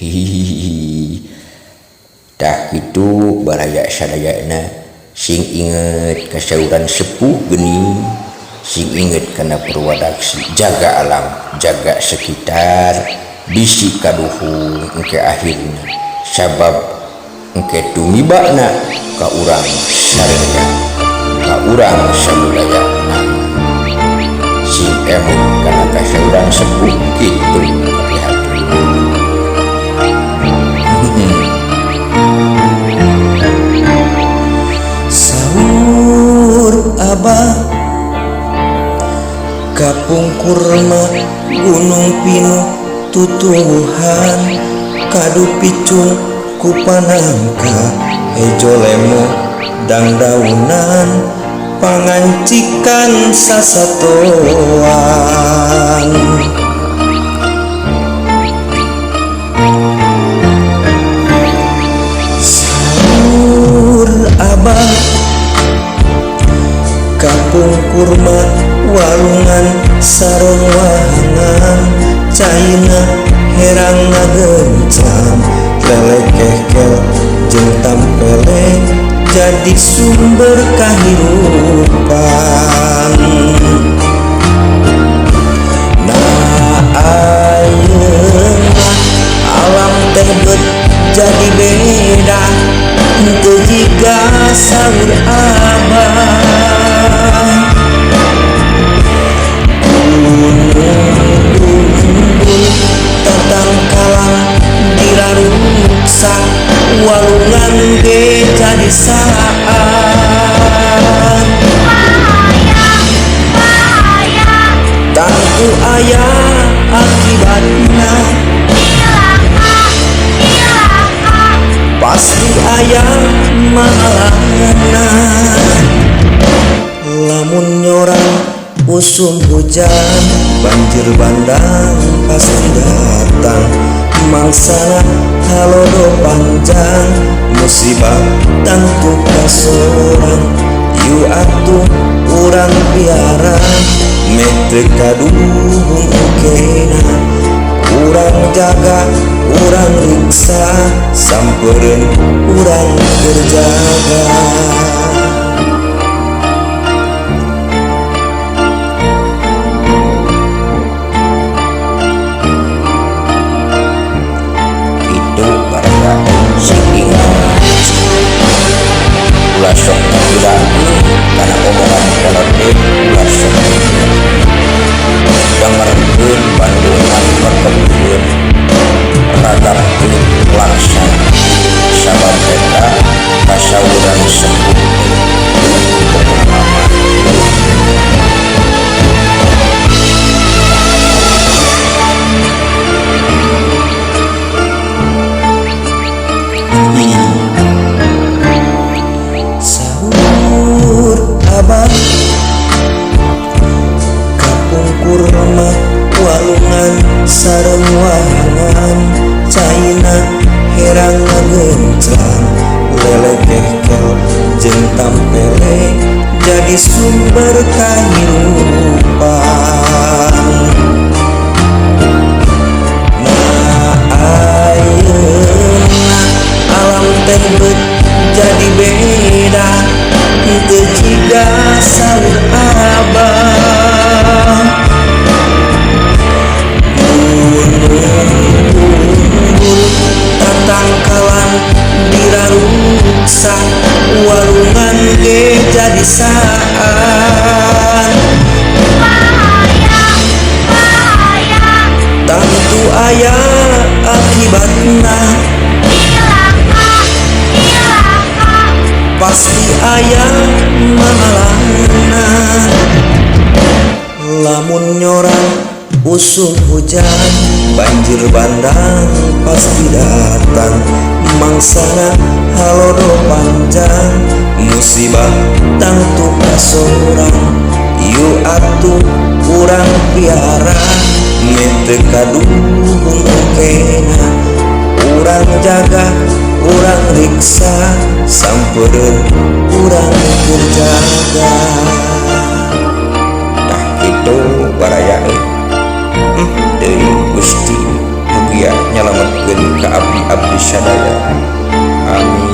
Hihihi, tah kitu baraya sadayana, sing inget kasauran sepuh geuning, sing inget kana purwadaksi, jaga alam, jaga sekitar, bisi kaduhung engke akhirna, sabab engke tumibana ka urang sarerea, ka urang sabudaya. Sing emut kana kasauran sepuh, kitu kapihatur. Saur Abah, kapungkur mah gunung pinuh tutumbuhan, kadu picung ku panangka, hejo lemo dangdaunan, pangancikan sasatoan. Saur Abah, kapungkur mah walungan sareng wahangan, caina herang ngagencang, lele kehkel jeung tampele jadi sumber kahirupan. Nah, ayeuna alam teh beut jadi beda, henteu jiga saur Abah. Gunung gundul, tatangkalan diraruksa, walungan ge jadi saan. Tangtu aya akibatna, pasti aya mahalana. Lamun nyorang usum hujan, banjir bandang pasti datang, mangsana halodo panjang, musibah tangtu kasorang. Yu atuh urang piara meh teu kaduhung engkena, urang jaga, urang riksa, sampereun urang keur jaga. Itu baraya, sing ingat, ulah sok ngagirakeun kana omongan kolot teh, ulah sok dengerkeun bandungan, rekepkeun, ragapkeun, laksanakeun, sabab eta kasauran sepuh teh pokona mah. Saur Abah, kapungkur mah walungan sareng wahangan, caina herang ngagencang, lele kehkel jeung tampele jadi sumber kahirupan. Nah, ayeuna alam teh beut jadi beda, henteu jiga saur Abah. Gunung gundul, tatangkalan diraruksa, walungan ge jadi saan. Tangtu aya akibatna, pasti aya mahalana. Lamun nyorang usum hujan, banjir bandang pasti datang, mangsana halodo panjang, musibah tangtu kasorang. Yu atuh urang piara meh teu kaduhung engkena, urang jaga, urang riksa, sampereun urang keur jaga. Tah kitu baraya euy. Deui Gusti, mugia nyalametkeun. Dugikeun ka abdi-abdi sadaya. Amin.